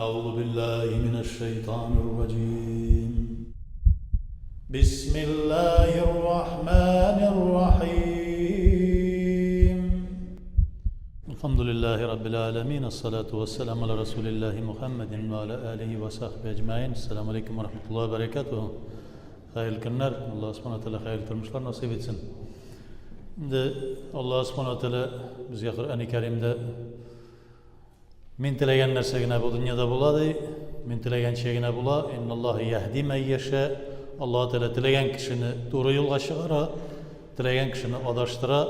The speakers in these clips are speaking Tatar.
أعوذ بالله من الشيطان الرجيم بسم الله الرحمن الرحيم الحمد لله رب العالمين الصلاة والسلام على رسول الله محمد وعلى آله وصحبه أجمعين السلام عليكم ورحمة الله وبركاته Хәерле көннәр, Аллаһ Субхана Тәгалә хәерле тормышлар насыйп итсен. Инде Аллаһ Субхана Тәгалә безгә Коръәни Кәримдә мин теләгән нәрсә генә бу дөньяда була ди, мин теләгәнчә генә була. Инналлаһа яһди мән яша. Аллаһ Тәгалә теләгән кешене туры юлга чыгара, теләгән кешене адаштыра.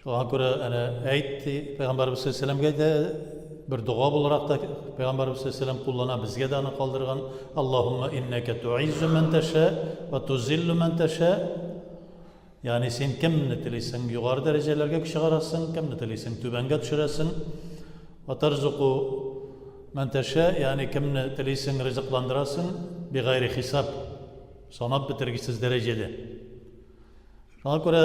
Шуңа күрә әнә әйт ди, Пәйгамбәрбез саллаллаһу дә бер дога буларак та Пәйгамбәрбез саллаллаһу куллана, безгә дә аны калдырган. Аллаһумма иннәкә туиззу ман таша ва тузиллу ман таша. Ягъни син кемне телисең югары дәрәҗәләргә чыгарасың, кемне телисең түбәнгә төшерәсең. Ва тарзуку ман таша, ягъни кемне телисең ризыкландырасың, бигайри хисап, санап бетергесез дәрәҗәдә. Шуңа күрә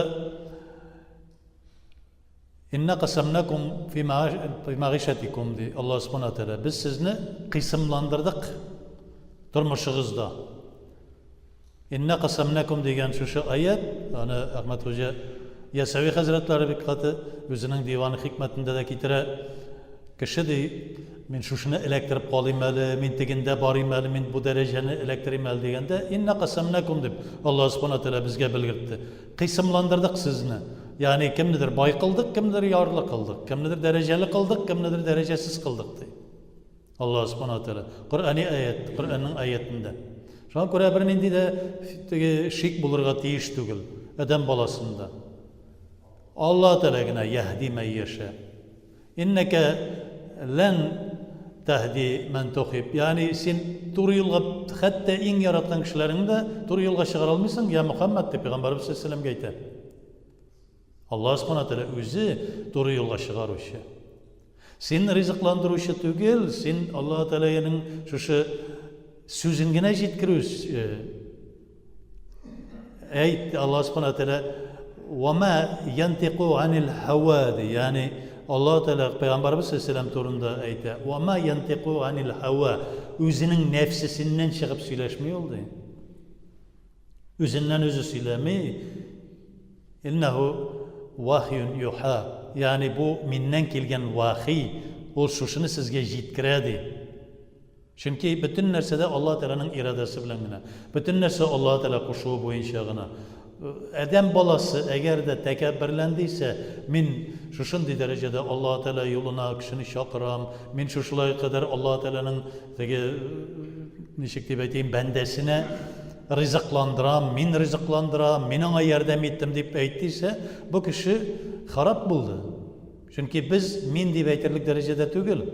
Инна касамнакум фи мәгыйшәтикум ди Аллаһ Субхана Тәгалә. Без сезне кыйсымландырдык тормышыгызда. Инна касамнакум дигән шушы аят, аны Әхмәт Хуҗа Ясәви хәзрәтләре бик каты үзенең диваны хикмәтендә дә китерә. Кеше ди, мин шушыны эләктереп калыйм әле, мин тегендә барыйм әле, мин бу дәрәҗәне эләктерим әле дигәндә, инна касамнакум дип Аллаһ Субхана Тәгалә безгә белгертте. Кыйсымландырдык сезне. Ягъни кемнедер бай кылдык, кемнедер ярлы кылдык, кемнедер дәрәҗәле кылдык, кемнедер дәрәҗәсез кылдык ди. Аллаһ Субхана Тәгалә. Коръәни аят, Коръәннең аятендә. Шуңа күрә бернинди дә теге шик булырга тиеш түгел адәм баласында. Аллаһ Тәгалә генә яһди мәй яшә. Иннәкә лән тәһди мән тухиб. Ягъни син туры юлга хәтта иң яраткан кешеләреңне дә туры юлга чыгара алмыйсың, я Мөхәммәд дип пәйгамбәребез саллаллаһу алейһи әйтә. Аллаһ субхана тәгалә үзе туры юлга чыгаручы. Син ризыкландыручы түгел, син Аллаһ Тәгаләнең шушы сүзен генә җиткерүче. Әйт, Аллаһ Субхана Тәгалә, "Ва ма янтику анил һава" ди. Ягъни Аллаһ Тәгалә пәйгамбәрбез саллаллаһу турында әйтә. "Ва ма янтику анил һава". Үзенең нәфсесеннән чыгып сөйләшми ул ди. Үзеннән үзе сөйләми. Иннәһу вахьюн юха. Ягъни бу миннән килгән вахи, ул шушыны сезгә җиткерә ди. Чөнки бөтен нәрсә дә Аллаһ Тәгаләнең ирадәсе белән генә, бөтен нәрсә Аллаһ Тәгалә кушуы буенча гына. Адәм баласы әгәр дә тәкәбберләнде исә, мин шушындый дәрәҗәдә Аллаһ Тәгалә юлына кешене чакырам, мин шушылай кадәр Аллаһ Тәгаләнең теге, ничек дип әйтим, бәндәсенә ризыкландырам, мин ризыкландырам, мин аңа ярдәм иттем дип әйтте исә, бу кеше харап булды. Чөнки без мин дип әйтерлек дәрәҗәдә түгел.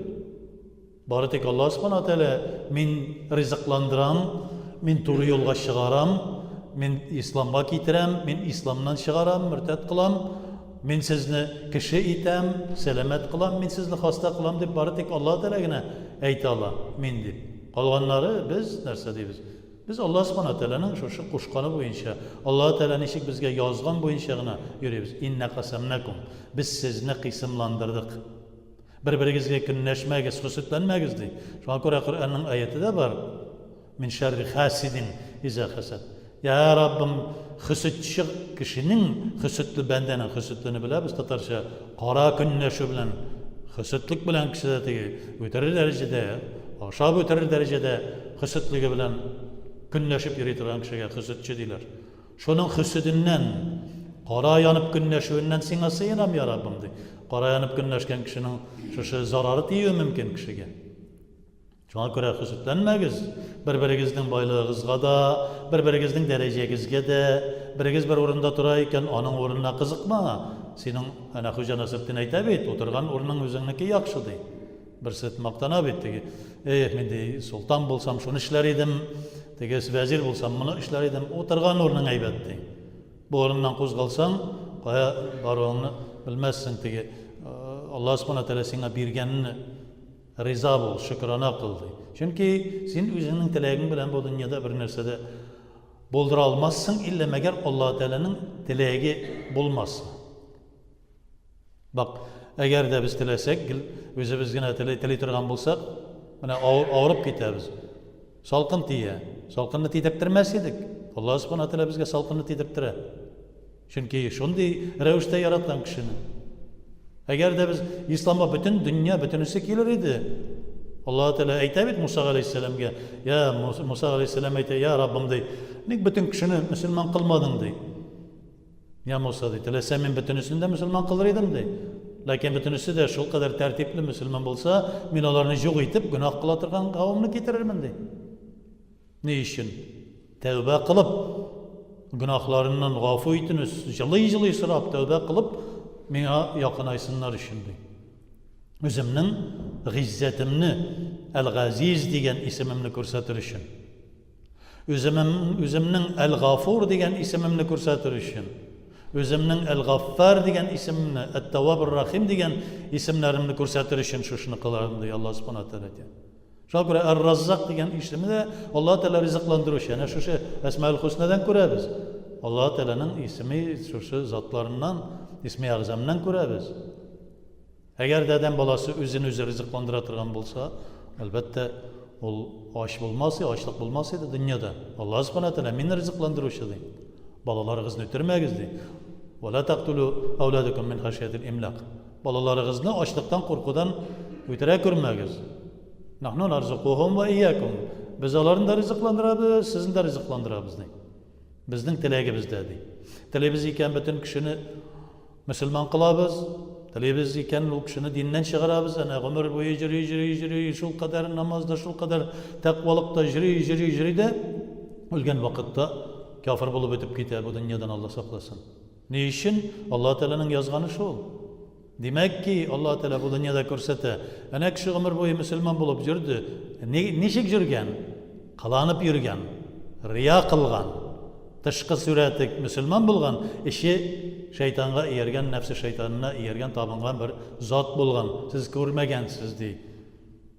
Бары тик Аллаһ Субхана Тәгалә мин ризыкландырам, мин туры юлга чыгарам, мин исламга китерәм, мин исламнан чыгарам, мөртәт кылам, мин сезне кеше итәм, сәламәт кылам, мин сезне хаста кылам дип бары тик Аллаһ Тәгалә генә әйтә ала, мин дип. Калганнары без нәрсә дибез? Без Аллаһ Субхана Тәгаләнең шушы кушканы буенча, Аллаһ Тәгалә ничек безгә язган буенча гына йөрибез. Инна касамнакум. Без сезне кыйсымландырдык. Бер-берегезгә көнләшмәгез, хөсетләнмәгез, ди. Шуңа күрә Коръәннең аяте дә бар. Мин шәрри хасидин иза хасад. Я Раббым, хөсетче кешенең, хөсетле бәндәнең хөсетлене беләбез татарча, кара көнләшү белән, хөсетлек белән кеше дә теге үтерер дәрәҗәдә, ашап үтерер дәрәҗәдә хөсетлеге белән көнләшеп йөри торган кешегә хөсетче диләр. Шуның хөседеннән, кара янып көнләшүеннән сиңа сыенам, я Раббым, ди. Кара янып көнләшкән кешенең шушы зарары тиюе мөмкин кешегә. Шуңа күрә хөсетләнмәгез, бер-берегезнең байлыгыгызга да, бер-берегезнең дәрәҗәгезгә дә. Берегез бер урында тора икән, аның урынына кызыкма. Синең, әнә Хуҗа Насретдин әйтә бит, утырган урының үзеңнеке яхшы, ди. Берсе мактана бит теге. Эх, мин ди, солтан булсам, шуны эшләр идем. Теге вәзир булсам, моны эшләр идем. Утырган урының әйбәт ди. Бу урыннан кузгалсаң, кая баруыңны белмәссең теге. Аллаһ Субхана Тәгалә сиңа биргәнне риза бул, шөкрана кыл ди. Чөнки син үзеңнең теләгең белән бу дөньяда бер нәрсә дә булдыра алмассың, иллә мәгәр Аллаһ Тәгаләнең теләге булмаса. Бак, әгәр дә без теләсәк, гел үзебез генә тели, тели торган булсак, Менә авырып китәбез. Салкын тия. Салкынны тидерттермәс идек. Аллаһ Субхана Тәгалә безгә салкынны тидерттерә. Чөнки шундый рәвештә яраткан кешене. Әгәр дә без исламга бөтен дөнья бөтенесе килер иде. Аллаһ Тәгалә әйтә бит Муса галәйһиссәламгә, я Муса галәйһиссәлам әйтә, я Раббым ди, ник бөтен кешене мөселман кылмадың ди. Я Муса ди, теләсә мин бөтенесен дә мөселман кылыр идем ди. Ләкин бөтенесе дә шулкадәр тәртипле мөселман булса, мин аларны юк итеп гөнаһ кыла торган кавемне китерермен ди. Ни өчен? Тәүбә кылып, гөнаһларыннан гафу итүне җылый-җылый сорап, тәүбә кылып, миңа якынайсыннар өчен ди. Үземнең гыйззәтемне, Әл-Газиз дигән исемемне күрсәтер өчен. Үземем, үземнең Әл-Гафур дигән исемемне күрсәтер өчен. Үземнең Әл-Гаффар дигән исемемне, Әт-Тәвваб-р-Рахим дигән исемнәремне күрсәтер өчен шушыны кыларым ди Аллаһ Субхана Тәгалә. Шуңа күрә Ар-Раззак дигән исеме дә Аллаһ Тәгалә ризыкландыручы. Әнә шушы Әсмаул Хуснадан күрәбез. Аллаһ Тәгаләнең исеме шушы затларыннан, исме әгъзамнан күрәбез. Әгәр дә адәм баласы үзен үзе ризыкландыра торган булса, әлбәттә, ул ач булмас иде, ачлык булмас иде дөньяда. Аллаһ Субхана Тәгалә мин ризыкландыручы ди. Балаларыгызны үтермәгез ди. Ва ла тактулу ауладакум мин хашиятил имлак. Балаларыгызны ачлыктан куркудан үтерә күрмәгез. Нахну нарзукухум ва иякум. Без аларны да ризыкландырабыз, сезне дә ризыкландырабыз, ди. Безнең теләгебездә, ди. Телибез икән, бөтен кешене мөселман кылабыз. Телибез икән, ул кешене диннән чыгарабыз. Әнә гомер буе йөри, йөри, йөри, шул кадәр намазда, шул кадәр тәкъвалыкта йөри, йөри, йөри дә, үлгән вакытта кяфер булып үтеп китә бу дөньядан, Алла сакласын. Ни өчен? Аллаһ Тәгаләнең язганы шул. Димәк ки, Аллаһ Тәгалә бу дөньяда күрсәтә. Әнә кеше гомер буе мөселман булып йөрде. Ничек йөргән? Кыланып йөргән, рия кылган. Тышкы сурәте мөселман булган, эче шайтанга ияргән, нәфсе шайтанына ияргән, табынган бер зат булган. Сез күрмәгәнсез, ди.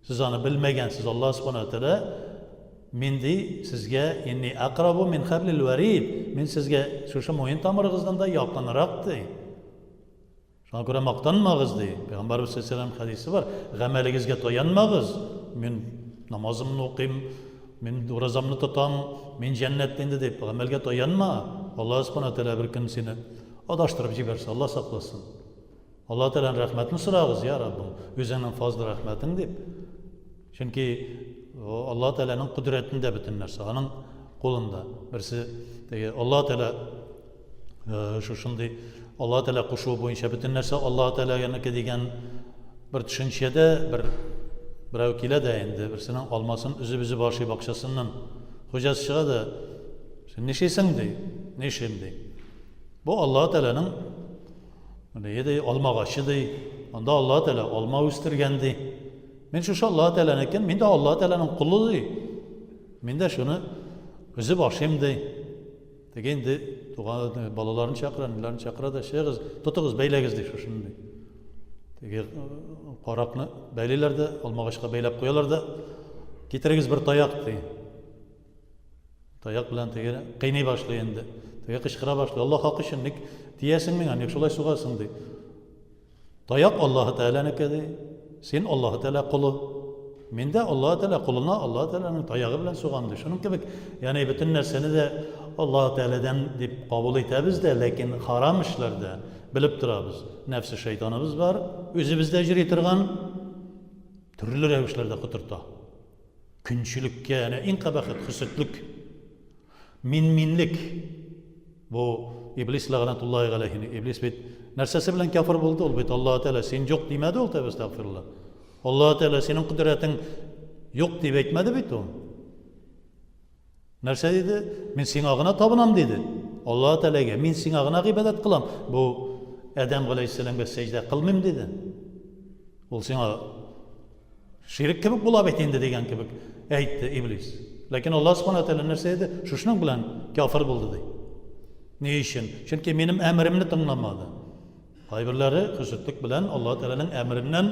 Сез аны белмәгәнсез. Аллаһ Субхана Тәгалә Мин, ди, сезгә, инни акрабу мин хәблил вәрид, мин сезгә шушы муен тамырыгыздан да якынрак, ди. Шуңа күрә мактанмагыз, ди. Пәйгамбәрбез саллаллаху алейһи хәдисе бар. Гамәлегезгә таянмагыз. Мин намазымны укыйм, мин уразамны тотам, мин җәннәттә инде дип, гамәлгә таянма. Аллаһ субхана тәгалә бер көн сине адаштырып җибәрсә, Аллаһ сакласын. Аллаһ Тәгаләнең рәхмәтен сорагыз, я Раббым, үзеңнең фазлы рәхмәтең дип. Чөнки Аллаһ Тәгаләнең кодрәтендә бөтен нәрсә, аның кулында. Берсе теге Аллаһ Тәгалә э, шушындый Аллаһ Тәгалә кушуы буенча бөтен нәрсә Аллаһ Тәгаләнеке дигән бер төшенчәдә бер берәү килә дә инде берсенең алмасын өзеп-өзеп ашый бакчасыннан. Хуҗасы чыга да, син нишлисең ди? Нишлим ди. Бу Аллаһ Тәгаләнең Менә ди, алма агачы ди. Анда Аллаһ Тәгалә алма үстергән ди. Мин шушы Аллаһ Тәгаләнекен, мин дә Аллаһ Тәгаләнең колы ди. Мин дә шуны өзеп ашыйм ди. Теге инде туган балаларын чакыра, ниләрен чакыра да, чыгыгыз, тотыгыз, бәйләгез ди шушыны ди. Теге каракны бәйлиләр дә, алмагачка бәйләп куялар да, китерегез бер таяк ди. Таяк белән теге кыйный башлый инде. Теге кычкыра башлый. Аллаһ хакы өчен ник тиясең миңа, ник шулай сугасың ди. Таяк Аллаһы Тәгаләнеке ди. Син Аллаһы Тәгалә колы. Мин дә Аллаһы Тәгалә колына Аллаһы Тәгаләнең таягы белән сугам ди. Шуның кебек, ягъни бөтен нәрсәне дә Аллаһы Тәгаләдән дип кабул итәбез дә, ләкин харам эшләрдә белеп торабыз. Нәфсе шайтаныбыз бар, үзебездә йөри торган төрле рәвешләрдә котырта. Көнчелеккә, әнә иң кабахәт хөсетлек, минминлек. Бу Иблис ләгънәтуллаһи галәйһи. Иблис бит нәрсәсе белән кяфер булды? Ул бит Аллаһ Тәгалә син юк димәде ул, тәүбә әстәгъфирулла. Аллаһ Тәгалә синең кодрәтең юк дип әйтмәде бит ул. Нәрсә диде? Мин сиңа гына табынам диде. Аллаһ Тәгаләгә мин сиңа гына гыйбадәт кылам. Бу Адәм галәйһиссәламгә сәҗдә кылмыйм диде. Ул сиңа Ширек кебек була бит инде дигән кебек әйтте Иблис. Ләкин Аллаһ Субхану тәгалә нәрсә диде? Шушының белән кяфер булды ди. Ни өчен? Чөнки минем әмеремне тыңламады. Кайберләре хөсетлек белән Аллаһ Тәгаләнең әмереннән,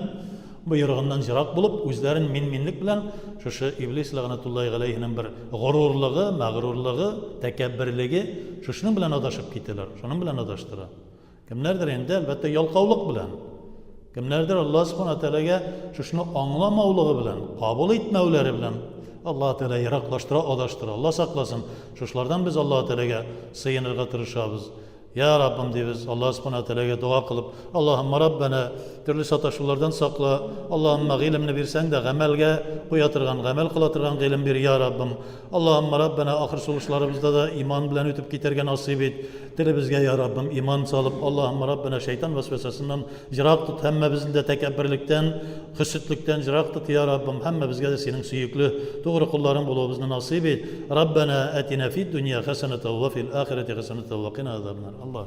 боерыгыннан җырак булып, үзләрен мин-минлек белән шушы Иблис ләгънәтуллаһи галәйһинең бер горурлыгы, мәгърурлыгы, тәкәбберлеге шушының белән адашып китәләр, шуның белән адаштыра. Кемнәрдер инде, әлбәттә, ялкаулык белән. Кемнәрдер Аллаһ Субхана Тәгаләгә шушыны аңламаулыгы белән, кабул итмәүләре белән Аллаһ Тәгалә ераклаштыра, адаштыра. Алла сакласын. Шушылардан без Аллаһ Тәгаләгә сыенырга тырышабыз. Я Раббым дибез, Аллаһ Субхана Тәгаләгә дога кылып, Аллаһумма Раббана, төрле саташулардан сакла, Аллаһумма гыйлемне бирсәң дә гамәлгә куя торган, гамәл кыла торган гыйлем бир, я Раббым. Аллаһумма Раббана, ахыр сулышларыбызда да иман белән үтеп китәргә насыйп ит. Телебезгә, я Раббым, иман салып, Аллаһумма Раббана, шайтан вәсвәсәсеннән җырак тот, һәммәбезне дә тәкәбберлектән, хөсетлектән җырак тот, я Раббым, һәммәбезгә дә синең сөекле, тугры колларың булуыбызны насыйп ит. Раббана атина фид дөнья хәсәнәтә ва фил ахирәти хәсәнәтә ва кина азабнар. Аллаһ.